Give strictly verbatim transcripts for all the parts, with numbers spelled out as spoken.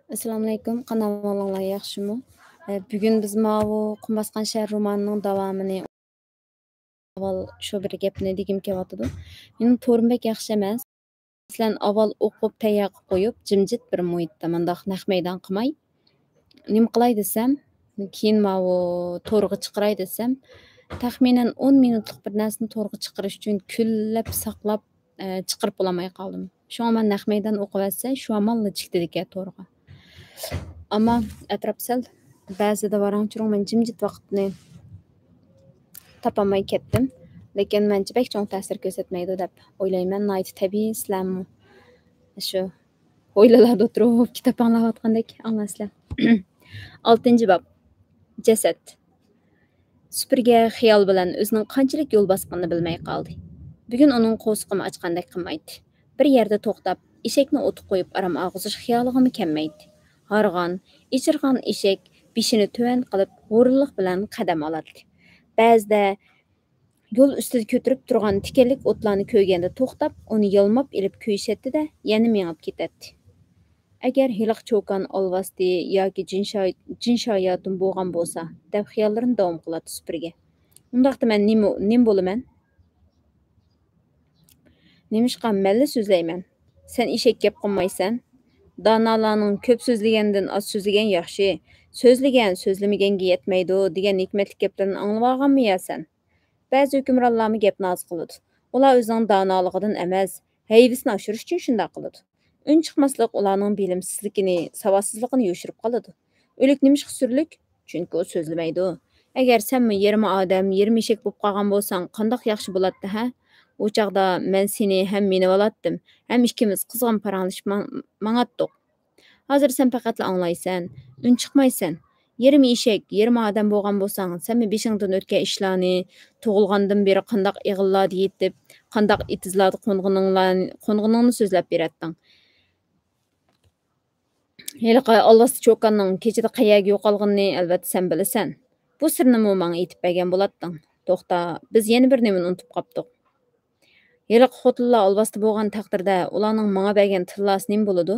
ئەسسالامۇئەلەيكۇم، قانداق ئەھۋالىڭلار، ياخشىمۇ؟ ئە، بۈگۈن بىز ماۋۇ قۇم باسقان شەھەر رومانىنىڭ داۋامىنى، ئاۋۋال شۇ بىر گەپنى دېگۈم كېلىۋاتىدۇ. مېنىڭ تورۇم بەك ياخشى ئەمەس. مەسىلەن، ئاۋۋال ئوقۇپ، تەييار قىلىپ قويۇپ، جىمجىت بىر مۇھىتتا مۇنداق نەق مەيدان قىلماي، نېمە قىلاي دېسەم، كېيىن ماۋۇ تورغا چىقىراي دېسەم، تەخمىنەن ئون مىنۇتلۇق بىر نەرسىنى تورغا چىقىرىش ئۈچۈن كۈنلەپ ساقلاپ، ئە، چىقىرىپ بولالماي قالدىم. شۇڭا مەن نەق مەيدان ئوقۇۋەتسە، شۇ ھامانلا چىقتىدىكەن تورغا. ئەمما ئەتراپ سەل بەزىدە ۋاراڭ-چۇرۇڭ، مەن جىمجىت ۋاقىتنى تاپالماي كەتتىم. لېكىن مەنچە بەك چوڭ تەسىر كۆرسەتمەيدۇ دەپ ئويلايمەن. ناھايىتى تەبىئىي، سىلەرمۇ شۇ ھويلىلاردا ئولتۇرۇپ كىتاب ئاڭلاۋاتقاندەك ئاڭلايسىلەر. ئالتىنچى باب. جەسەت. سۈپۈرگە خىيال بىلەن ئۆزىنىڭ قانچىلىك يول باسقىنىنى بىلمەي قالدى. بۈگۈن ئۇنىڭ قورسىقىمۇ ئاچقاندەك قىلمايتتى. بىر يەردە توختاپ، ئېشەكنى ئوتقا قويۇپ ئارام ئالغۇزۇش خىيالىغىمۇ كەلمەيتتى. ھارغان، ئېچىرغان ئېشەك بېشىنى تۆۋەن قىلىپ، ھۇرۇنلۇق بىلەن قەدەم ئالاتتى. بەزىدە يول ئۈستىدە كۆتۈرۈپ تۇرغان تىكەنلىك ئوتلارنى كۆرگەندە توختاپ، ئۇنى يالماپ ئېلىپ كۆيۈشەتتى-دە، يەنە مېڭىپ كېتەتتى. ئەگەر ھېلىقى چوكان ئالۋاستى ياكى جىن شاي-، جىن شاياتىن بولغان بولسا، دەپ خىياللىرىنى داۋام قىلاتتى سۈپۈرگە. ئۇنداقتا مەن نېمە، نېمە بولىمەن؟ نېمىشقا مەنلا سۆزلەيمەن؟ سەن ئېشەك گەپ قىلمايسەن. دانالارنىڭ «كۆپ سۆزلىگەندىن ئاز سۆزلىگەن ياخشى، سۆزلىگەن سۆزلىمىگەنگە يەتمەيدۇ» دېگەن ھېكمەتلىك گەپلىرىنى ئاڭلىۋالغانمۇ يا سەن؟ بەزى ھۆكۈمرانلارمۇ گەپنى ئاز قىلىدۇ. ئۇلار ئۆزىنىڭ دانالىقىدىن ئەمەس، ھەيۋىسىنى ئاشۇرۇش ئۈچۈن شۇنداق قىلىدۇ. ئۈن چىقماسلىق ئۇلارنىڭ بىلىمسىزلىكىنى، ساۋاتسىزلىقىنى يوشۇرۇپ قالىدۇ. ئۆلۈك نېمىشقا سۈرلۈك؟ چۈنكى ئۇ سۆزلىمەيدۇ. ئەگەر سەنمۇ يېرىم ئادەم، يېرىم ئېشەك بولۇپ قالغان بولساڭ، قانداق ياخشى بولاتتى، ھە؟ ئۇ چاغدا مەن سېنى ھەم مېنىۋالاتتىم، ھەم ئىككىمىز قىزغىن پاراڭلىشىپ ماڭ-، ماڭاتتۇق. ھازىر سەن پەقەتلا ئاڭلايسەن، ئۈن چىقمايسەن. يېرىم ئېشەك، يېرىم ئادەم بولغان بولساڭ، سەنمۇ بېشىڭدىن ئۆتكەن ئىشلارنى، تۇغۇلغاندىن بېرى قانداق ئېغىللاردا يېتىپ، قانداق ئېتىزلاردا قونغىنىڭلار-، قونغىنىڭنى سۆزلەپ بېرەتتىڭ. ھېلىقى ئالۋاستى چوكاننىڭ كېچىدە قەيەرگە يوقالغىنىنى ئەلۋەتتە سەن بىلىسەن. بۇ سىرنىمۇ ماڭا ئېيتىپ بەرگەن بولاتتىڭ. توختا، بىز يەنە بىر نېمىنى ئۇنتۇپ قاپتۇق. ھېلىقى خوتۇنلار ئالۋاستى بولغان تەقدىردە، ئۇلارنىڭ ماڭا بەرگەن تىللاسى نېمە بولىدۇ؟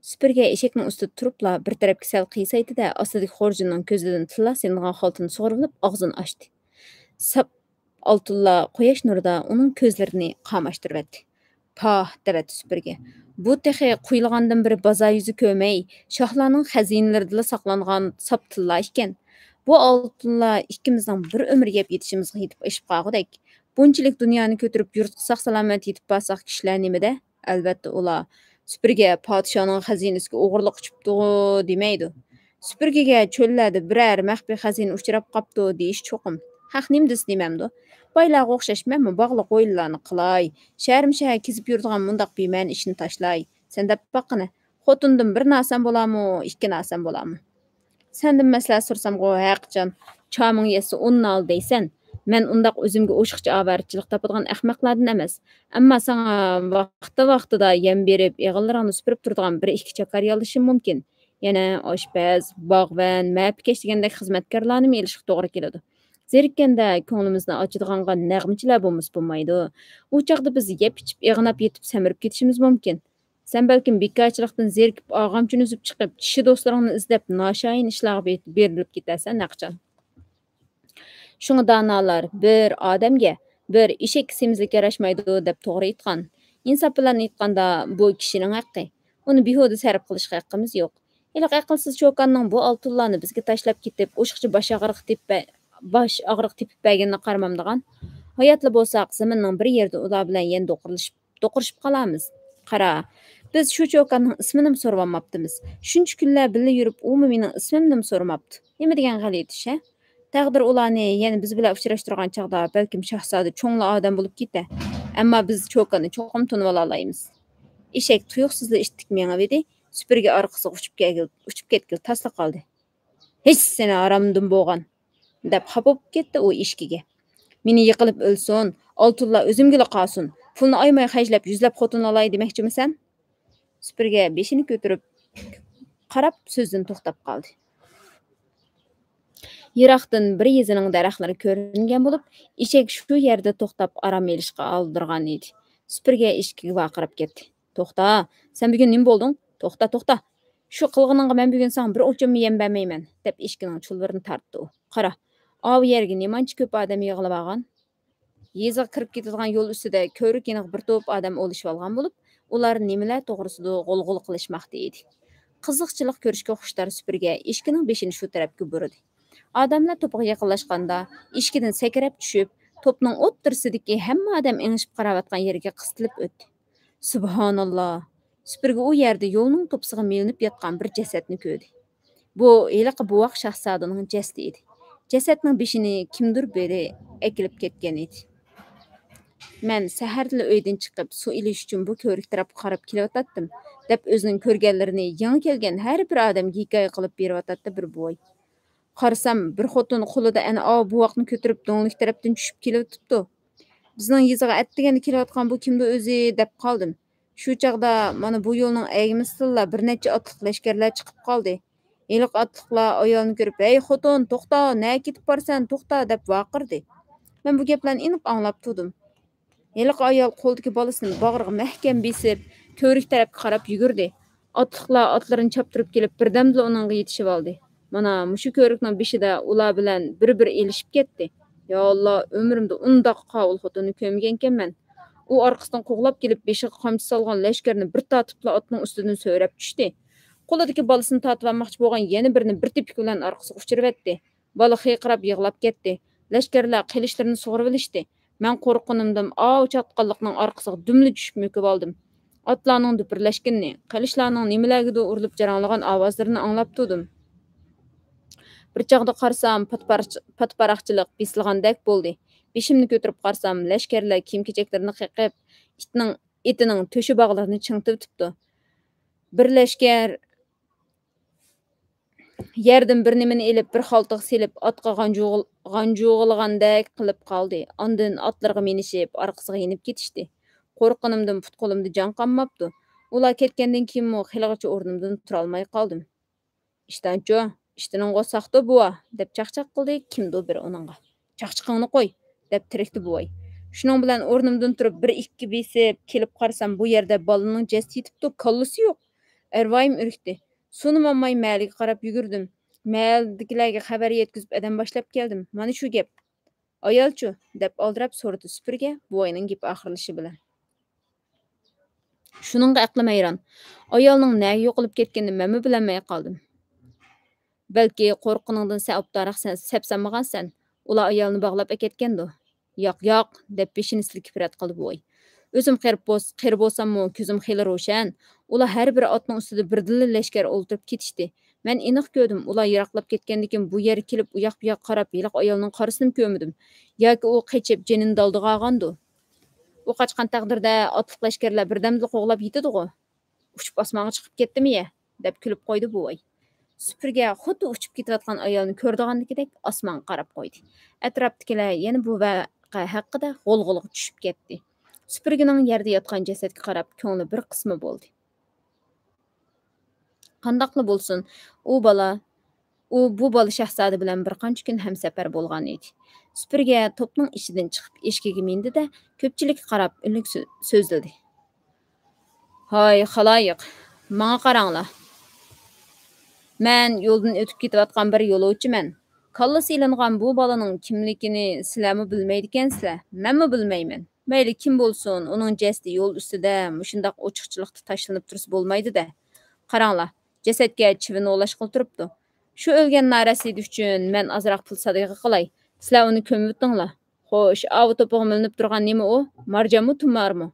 سۈپۈرگە ئېشەكنىڭ ئۈستىدە تۇرۇپلا بىر تەرەپكە سەل قىيسايتتى-دە، ئاستىدىكى خورجۇننىڭ كۆزىدىن تىللا سېلىنغان خالتىنى سۇغۇرۇۋېلىپ ئاغزىنى ئاچتى. ساپ ئالتۇنلار قۇياش نۇرىدا ئۇنىڭ كۆزلىرىنى قاماشتۇرۇۋەتتى. پاھ! دەۋەتتى سۈپۈرگە. بۇ تېخى قۇيۇلغاندىن بېرى بازار يۈزى كۆرمەي، شاھلارنىڭ خەزىنىلىرىدىلا ساقلانغان ساپ تىللا ئىكەن. بۇ ئالتۇنلار ئىككىمىزنىڭ بىر ئۆمۈر يەپ يېتىشىمىزغا يېتىپ ئېشىپ قالغۇدەك. بۇنچىلىك دۇنيانى كۆتۈرۈپ يۇرتقا ساق-سالامەت يېتىپ بارساق كىشىلەر نېمىدە؟ ئەلۋەتتە ئۇلار، سۈپۈرگە پادىشاھنىڭ خەزىنىسىگە ئوغرىلىق ئۇچۇپتۇغۇ دېمەيدۇ. سۈپۈرگىگە چۆللەردە بىرەر مەخپىي خەزىنە ئۇچراپ قاپتۇ دېيىش چوقۇم. خەق نېمە دېسە دېمەمدۇ؟ بايلارغا ئوخشاش مەنمۇ باغلىق ھويلىلارنى قىلاي، شەھەرمۇ شەھەر كېزىپ يۈرىدىغان مۇنداق بىمەنە ئىشنى تاشلاي. سەن دەپ باققىنە، خوتۇندىن بىر نارسان بولارمۇ، ئىككى نارسان بولارمۇ؟ سەندىن مەسلىھەت سورىسامغۇ، ھەقىچان چامىڭ يەتسە ئون نال دەيسەن. مەن ئۇنداق ئۆزۈمگە ئوشۇقچە ئاۋارىچىلىك تاپىدىغان ئەخمەقلەردىن ئەمەس. ئەمما ساڭا ۋاقتى-ۋاقتىدا يەم بېرىپ، ئېغىللىرىڭنى سۈپۈرۈپ تۇرىدىغان بىر ئىككى چاكار ياللىشىم مۇمكىن. يەنە ئاشپەز، باغۋەن، مەپىكەش دېگەندەك خىزمەتكارلارنىمۇ ئېلىشقا توغرا كېلىدۇ. زېرىككەندە كۆڭلىمىزنى ئاچىدىغانغا نەغمىچىلەر بولمىسا بولمايدۇ. ئۇ چاغدا بىز يەپ-ئىچىپ، ئېغىناپ يېتىپ سەمرىپ كېتىشىمىز مۇمكىن. سەن بەلكىم بىكارچىلىقتىن زېرىكىپ، ئارغامچىنى ئۈزۈپ چىقىپ، چىشى دوستلىرىڭنى ئىزدەپ، ناشايان ئىشلارغا بېرىلىپ كېتەرسەن ھەقىچان. شۇڭا دانالار بىر ئادەمگە بىر ئېشەككە سېمىزلىك ياراشمايدۇ دەپ توغرا ئېيتقان. ئىنساپ بىلەن ئېيتقاندا، بۇ كىشىنىڭ ھەققى. ئۇنى بىھۇدە سەرپ قىلىشقا ھەققىمىز يوق. ھېلىقى ئەقىلسىز چوكاننىڭ بۇ ئالتۇنلارنى بىزگە تاشلاپ كېتىپ، ئوشۇقچە باش ئاغرىق تېپىپ بە-، باش ئاغرىق تېپىپ بەرگىنىنى قارىمامدىغان؟ ھاياتلا بولساق، زېمىننىڭ بىر يېرىدە ئۇلار بىلەن يەنە دوقۇرلىشىپ، دوقۇرۇشۇپ قالارمىز. قارا، بىز شۇ چوكاننىڭ ئىسمىنىمۇ سورىۋالماپتىمىز. شۇنچە كۈنلەر بىللە يۈرۈپ، ئۇمۇ مېنىڭ ئىسمىمنىمۇ سورىماپتۇ. نېمە دېگەن غەلىتە ئىش، ھە؟ تەقدىر ئۇلارنى يەنە بىز بىلەن ئۇچراشتۇرغان چاغدا، بەلكىم شاھزادە چوڭلا ئادەم بولۇپ كېتەر. ئەمما بىز چوكاننى چوقۇم تونۇۋالالايمىز. ئېشەك تۇيۇقسىزلا ئىتتىك مېڭىۋىدى، سۈپۈرگە ئارقىسىغا ئۇچۇپ كەلگىلى، ئۇچۇپ كەتكىلى تاسلا قالدى. ھېچ سېنى ھارامدىن بوغان! دەپ خاپا بولۇپ كەتتى ئۇ ئېشىكىگە. مېنى يىقىلىپ ئۆلسۇن، ئالتۇنلار ئۆزۈمگىلا قالسۇن، پۇلنى ئايىماي خەجلەپ يۈزلەپ خوتۇن ئالاي دېمەكچىمىسەن؟ سۈپۈرگە بېشىنى كۆتۈرۈپ قاراپ سۆزدىن توختاپ قالدى. يىراقتىن بىر يېزىنىڭ دەرەخلىرى كۆرۈنگەن بولۇپ، ئېشەك شۇ يەردە توختاپ ئارام ئېلىشقا ئالدىرىغان ئىدى. سۈپۈرگە ئېشىكىگە ۋارقىراپ كەتتى. توختا، سەن بۈگۈن نېمە بولدۇڭ؟ توختا، توختا! «شۇ قىلغىنىڭغا مەن بۈگۈن ساڭا بىر ئوچۇممۇ يەم بەرمەيمەن» دەپ ئېشىكىنىڭ چۇلۋۇرىنى تارتتى ئۇ. «قارا، ئاۋۇ يەرگە نېمانچە كۆپ ئادەم يىغىلىۋالغان. يېزىغا كىرىپ كېتىدىغان يول ئۈستىدە كۆۋرۈك يېنىغا بىر توپ ئادەم ئولىشىۋالغان بولۇپ، ئۇلار نېمىلەر توغرىسىدۇ غۇلغۇلا قىلىشماقتا ئىدى.» قىزىقچىلىق كۆرۈشكە خۇشتار سۈپۈرگە ئېشىكىنىڭ بېشىنى شۇ تەرەپكە بۇرىدى. ئادەملەر توپىغا يېقىنلاشقاندا، ئېشىكىدىن سەكرەپ چۈشۈپ، توپنىڭ ئوتتۇرىسىدىكى ھەممە ئادەم ئېڭىشىپ قاراۋاتقان يەرگە قىستىلىپ ئۆتتى. سۇبھاناللا! سۈپۈرگە ئۇ يەردە يولنىڭ توپىسىغا مىلىنىپ ياتقان بىر جەسەتنى كۆردى. بۇ ھېلىقى بوۋاق شاھزادىنىڭ جەسىتى ئىدى. جەسەتنىڭ بېشىنى كىمدۇر بىرى ئەكېلىپ كەتكەن ئىدى. «مەن سەھەردىلا ئۆيدىن چىقىپ، سۇ ئېلىش ئۈچۈن بۇ كۆۋرۈك تەرەپكە قاراپ كېلىۋاتاتتىم» دەپ، ئۆزىنىڭ كۆرگەنلىرىنى يېڭى كەلگەن ھەر بىر ئادەمگە ھېكايە قىلىپ بېرىۋاتاتتى بىر بوۋاي. «قارىسام، بىر خوتۇن قولىدا ئەنە ئاۋۇ بوۋاقنى كۆتۈرۈپ، دۆڭلۈك تەرەپتىن چۈشۈپ كېلىۋېتىپتۇ. بىزنىڭ يېزىغا ئەتىگەندە كېلىۋاتقان بۇ كىمدۇ ئۆزى؟» دەپ قالدىم. شۇ چاغدا مانا بۇ يولنىڭ ئەگمىسىدىنلا بىر نەچچە ئاتلىق لەشكەرلەر چىقىپ قالدى. ھېلىقى ئاتلىقلار ئايالنى كۆرۈپ، «ھەي خوتۇن، توختا، نەگە كېتىپ بارىسەن، توختا!» دەپ ۋارقىرىدى. مەن بۇ گەپلەرنى ئېنىق ئاڭلاپ تۇردۇم. ھېلىقى ئايال قولىدىكى بالىسىنى باغرىغا مەھكەم بېسىپ، كۆۋرۈك تەرەپكە قاراپ يۈگۈردى. ئاتلىقلار ئاتلىرىنى چاپتۇرۇپ كېلىپ، بىردەمدىلا ئۇنىڭغا يېتىشىۋالدى. مانا مۇشۇ كۆۋرۈكنىڭ بېشىدا ئۇلار بىلەن بىر-بىر ئېلىشىپ كەتتى. يا ئاللا، ئۆمرۈمدە ئۇنداق قاۋۇل خوتۇننى كۆرمىگەنكەنمەن. ئۇ ئارقىسىدىن قوغلاپ كېلىپ، بېشىغا قامچا سالغان لەشكەرنى بىر تارتىپلا ئاتنىڭ ئۈستىدىن سۆرەپ چۈشتى. قولىدىكى بالىسىنى تارتىۋالماقچى بولغان يەنە بىرىنى بىر تېپىك بىلەن ئارقىسىغا ئۇچۇرۇۋەتتى. بالا خىرقىراپ يىغلاپ كەتتى. لەشكەرلەر قىلىچلىرىنى سۇغۇرۇۋېلىشتى. مەن قورققىنىمدىن ئاۋۇ چاتقاللىقنىڭ ئارقىسىغا دۈملا چۈشۈپ مۆكۈۋالدىم. ئاتلارنىڭ دۈپۈرلەشكىنىنى، قىلىچلارنىڭ نېمىلەرگىدۇر ئۇرۇلۇپ جاراڭلىغان ئاۋازلىرىنى ئاڭلاپ تۇردۇم. بىر چاغدا قارىسام، پاتىپاراقچىلىق بېسىلغاندەك بولدى. بېشىمنى كۆتۈرۈپ قارىسام، لەشكەرلەر كىيىم-كېچەكلىرىنى قېقىپ، ئىتنىڭ، ئېتىنىڭ تۆشە باغلىرىنى چىڭىتىۋېتىپتۇ. بىر لەشكەر يەردىن بىر نېمىنى ئېلىپ، بىر خالتىغا سېلىپ، ئاتقا غانجۇغىل-، غانجۇغىلىغاندەك قىلىپ قالدى. ئاندىن ئاتلىرىغا مىنىشىپ، ئارقىسىغا يېنىپ كېتىشتى. قورققىنىمدىن پۇت-قولۇمدا جان قالماپتۇ. ئۇلار كەتكەندىن كېيىنمۇ خېلىغىچە ئورنۇمدىن تۇرالماي قالدىم. «ئىشتانچۇ، ئىشتىنىڭغۇ ساقتۇ بوۋا» دەپ چاقچاق قىلدى كىمدۇ بىرى ئۇنىڭغا. «چاقچىقىڭنى قوي» دەپ تېرىكتى بوۋاي. شۇنىڭ بىلەن ئورنۇمدىن تۇرۇپ، بىر-ئىككى بېسىپ كېلىپ قارىسام، بۇ يەردە بالىنىڭ جەسىتى يېتىپتۇ، كاللىسى يوق. ئەرۋايىم ئۈركتى. سۇنۇمالماي مەھەللىگە قاراپ يۈگۈردۈم. مەھەللىدىكىلەرگە خەۋەر يەتكۈزۈپ ئادەم باشلاپ كەلدىم. «مانا شۇ گەپ.» «ئايالچۇ؟» دەپ ئالدىراپ سورىدى سۈپۈرگە بوۋاينىڭ گېپى ئاخىرلىشى بىلەن. شۇنىڭغا ئەقلىم ھەيران. ئايالنىڭ نەگە يوقىلىپ كەتكىنىنى مەنمۇ بىلەلمەي قالدىم. «بەلكى قورققىنىڭدىن سەن ئوبدانراق سەن سەپسالمىغانسەن، ئۇلار ئايالنى باغلاپ ئەكەتكەندۇ.» «ياق، ياق» دەپ بېشىنى سىلكىپ رەت قىلدى بوۋاي. ئۆزۈم قېرىپ بولس-، قېرى بولساممۇ كۆزۈم خېلى روشەن. ئۇلار ھەر بىر ئاتنىڭ ئۈستىدە بىردىنلا لەشكەر ئولتۇرۇپ كېتىشتى. مەن ئېنىق كۆردۈم، ئۇلار يىراقلاپ كەتكەندىن كېيىن بۇ يەرگە كېلىپ ئۇياق-بۇياققا قاراپ ھېلىقى ئايالنىڭ قارىسىنىمۇ كۆرمىدىم. ياكى ئۇ قېچىپ جېنىنى دالدىغا ئالغاندۇ. ئۇ قاچقان تەقدىردە ئاتلىق لەشكەرلەر بىردەمدىلا قوغلاپ يېتىدىغۇ. ئۇچۇپ ئاسمانغا چىقىپ كەتتىمۇ يە؟ دەپ كۈلۈپ قويدى بوۋاي. سۈپۈرگە خۇددى ئۇچۇپ كېتىۋاتقان ئايالنى كۆرىدىغاندىكىدەك ئاسمانغا قاراپ قويدى. ئەتراپتىكىلەر يەنە بۇ ۋەقە ھەققىدە غۇلغۇلىغا چۈشۈپ كەتتى. سۈپۈرگىنىڭ يەردە ياتقان جەسەتكە قاراپ كۆڭلى بىر قىسما بولدى. قانداقلا بولسۇن، ئۇ بالا، ئۇ بۇ بالا شاھزادە بىلەن بىر قانچە كۈن ھەمسەپەر بولغان ئىدى. سۈپۈرگە توپنىڭ ئىچىدىن چىقىپ ئېشىكىگە مىندى-دە، كۆپچىلىككە قاراپ ئۈنلۈك سۆ-، سۆزلىدى. ھاي خالايىق، ماڭا قاراڭلار. مەن يولدىن ئۆتۈپ كېتىۋاتقان بىر يولۇچىمەن. كاللىسى ئېلىنغان بۇ بالىنىڭ كىملىكىنى سىلەرمۇ بىلمەيدىكەنسىلەر، مەنمۇ بىلمەيمەن. مەيلى كىم بولسۇن، ئۇنىڭ جەسىتى يول ئۈستىدە مۇشۇنداق ئوچۇقچىلىقتا تاشلىنىپ تۇرسا بولمايدۇ-دە. قاراڭلار، جەسەتكە چىۋىن ئولاشقىلى تۇرۇپتۇ. شۇ ئۆلگەن نارەسىدە ئۈچۈن مەن ئازراق پۇل سادىقە قىلاي. سىلەر ئۇنى كۆمۈۋېتىڭلار. خوش، ئاۋۇ توپىغا مىلىنىپ تۇرغان نېمە ئۇ؟ مارجانمۇ، تۇمارمۇ؟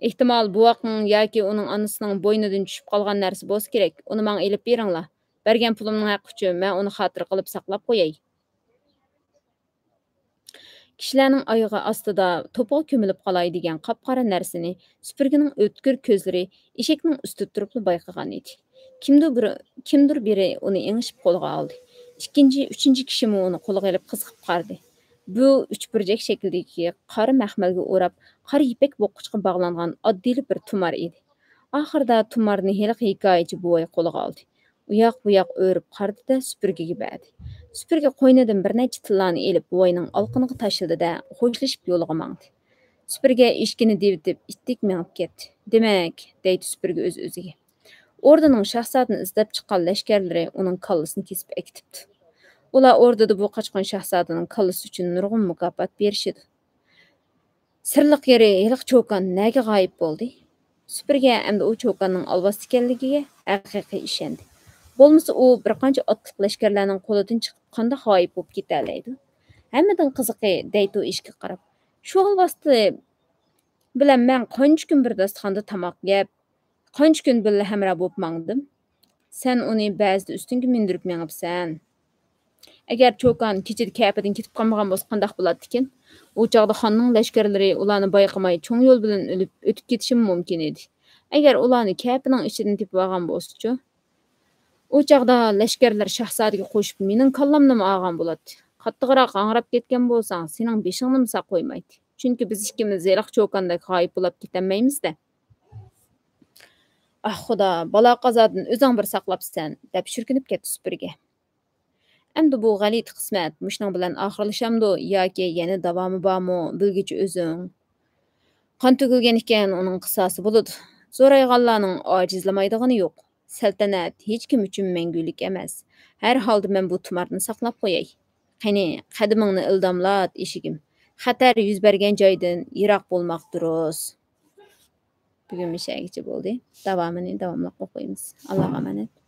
ئېھتىمال، بوۋاقنىڭ ياكى ئۇنىڭ ئانىسىنىڭ بوينىدىن چۈشۈپ قالغان نەرسە بولسا كېرەك. ئۇنى ماڭا ئېلىپ بېرىڭلار. بەرگەن پۇلۇمنىڭ ھەققى ئۈچۈن مەن ئۇنى خاتىرە قىلىپ ساقلاپ قوياي. كىشىلەرنىڭ ئايىغى ئاستىدا توپىغا كۆمۈلۈپ قالاي دېگەن قاپقارا نەرسىنى سۈپۈرگىنىڭ ئۆتكۈر كۆزلىرى ئېشەكنىڭ ئۈستىدە تۇرۇپلا بايقىغان ئىدى. كىمدۇر بىر، كىمدۇر بىرى ئۇنى ئېڭىشىپ قولىغا ئالدى. ئىككىنچى، ئۈچىنچى كىشىمۇ ئۇنى قولىغا ئېلىپ قىزىقىپ قارىدى. بۇ ئۈچ بۇرجەك شەكلىدىكى قارا مەخمەلگە ئوراپ، قارا يىپەك بوغقۇچقا باغلانغان ئاددىيلا بىر تۇمار ئىدى. ئاخىرىدا تۇمارنى ھېلىقى ھېكايىچى بوۋاي قولىغا ئالدى. ئۇياق-بۇياق ئۆرۈپ قارىدى-دە، سۈپۈرگىگە بەردى. سۈپۈرگە قوينىدىن بىر نەچچە تىللانى ئېلىپ، بوۋاينىڭ ئالىقىنىغا تاشلىدى-دە، خوشلىشىپ يولىغا ماڭدى. سۈپۈرگە ئېشىكىنى دېۋىتىپ، ئىتتىك مېڭىپ كەتتى. دېمەك، دەيدۇ سۈپۈرگە ئۆز-ئۆزىگە. ئوردىنىڭ شاھزادىنى ئىزدەپ چىققان لەشكەرلىرى ئۇنىڭ كاللىسىنى كېسىپ ئەكېتىپتۇ. ئۇلار ئوردىدا بۇ قاچقان شاھزادىنىڭ كاللىسى ئۈچۈن نۇرغۇن مۇكاپات بېرىشىدۇ. سىرلىق يېرى، ھېلىقى چوكان نەگە غايىب بولدى؟ سۈپۈرگە ئەمدى ئۇ چوكاننىڭ ئالۋاستى ئىكەنلىكىگە ھەقىقىي ئىشەندى. بولمىسا ئۇ بىر قانچە ئاتلىق لەشكەرلەرنىڭ قولىدىن چىقىپ قانداق غايىب بولۇپ كېتەلەيدۇ؟ ھەممىدىن قىزىقى دەيتۇ ئىشىككە قاراپ، شۇ ئالۋاستى بىلەن مەن قانچە كۈن بىر داستىخاندا تاماق يەپ، قانچە كۈن بىللە ھەمراھ بولۇپ ماڭدىم. سەن ئۇنى بەزىدە ئۈستۈڭگە مىندۈرۈپ مېڭىپسەن. ئەگەر چوكان كېچىدە كەپىدىن كېتىپ قالمىغان بولسا قانداق بولاتتىكىن؟ ئۇ چاغدا خاننىڭ لەشكەرلىرى ئۇلارنى بايقىماي چوڭ يول بىلەن ئۆلۈپ ئۆتۈپ كېتىشىمۇ مۇمكىن ئىدى. ئەگەر ئۇلارنى كەپىنىڭ ئىچىدىن تېپىۋالغان بولسىچۇ؟ ئۇ چاغدا لەشكەرلەر شاھزادىگە قوشۇپ مېنىڭ كاللامنىمۇ ئالغان بولاتتى. قاتتىقراق ھاڭراپ كەتكەن بولساڭ سېنىڭ بېشىڭنىمۇ ساقلايمايتتى. چۈنكى بىز ئىككىمىز ھېلىقى چوكاندەك غايىب بولاپ كېتەلمەيمىز-دە. ئاھ خۇدا، بالا-قازادىن ئۆزۈڭ بىر ساقلاپسەن، دەپ شۈركۈنۈپ كەتتى سۈپۈرگە. ئەمدى بۇ غەلىتە قىسمەت مۇشۇنىڭ بىلەن ئاخىرلىشامدۇ ياكى يەنە داۋامى بارمۇ، بىلگۈچى ئۆزۈڭ. قان تۆكۈلگەن ئىكەن، ئۇنىڭ قىساسى بولىدۇ. زورايغانلارنىڭ ئاجىزلىمايدىغىنى يوق. سەلتەنەت ھېچكىم ئۈچۈن مەڭگۈلۈك ئەمەس. ھەر ھالدا مەن بۇ تۇمارنى ساقلاپ قوياي. قېنى، قەدىمىڭنى ئىلداملات، ئىشىكىم. خەتەر يۈز بەرگەن جايدىن يىراق بولماق دۇرۇس. بۈگۈن مۇشەگىچە بولدى. داۋامىنى داۋاملىق ئوقۇيمىز. ئاللاغا ئامانەت.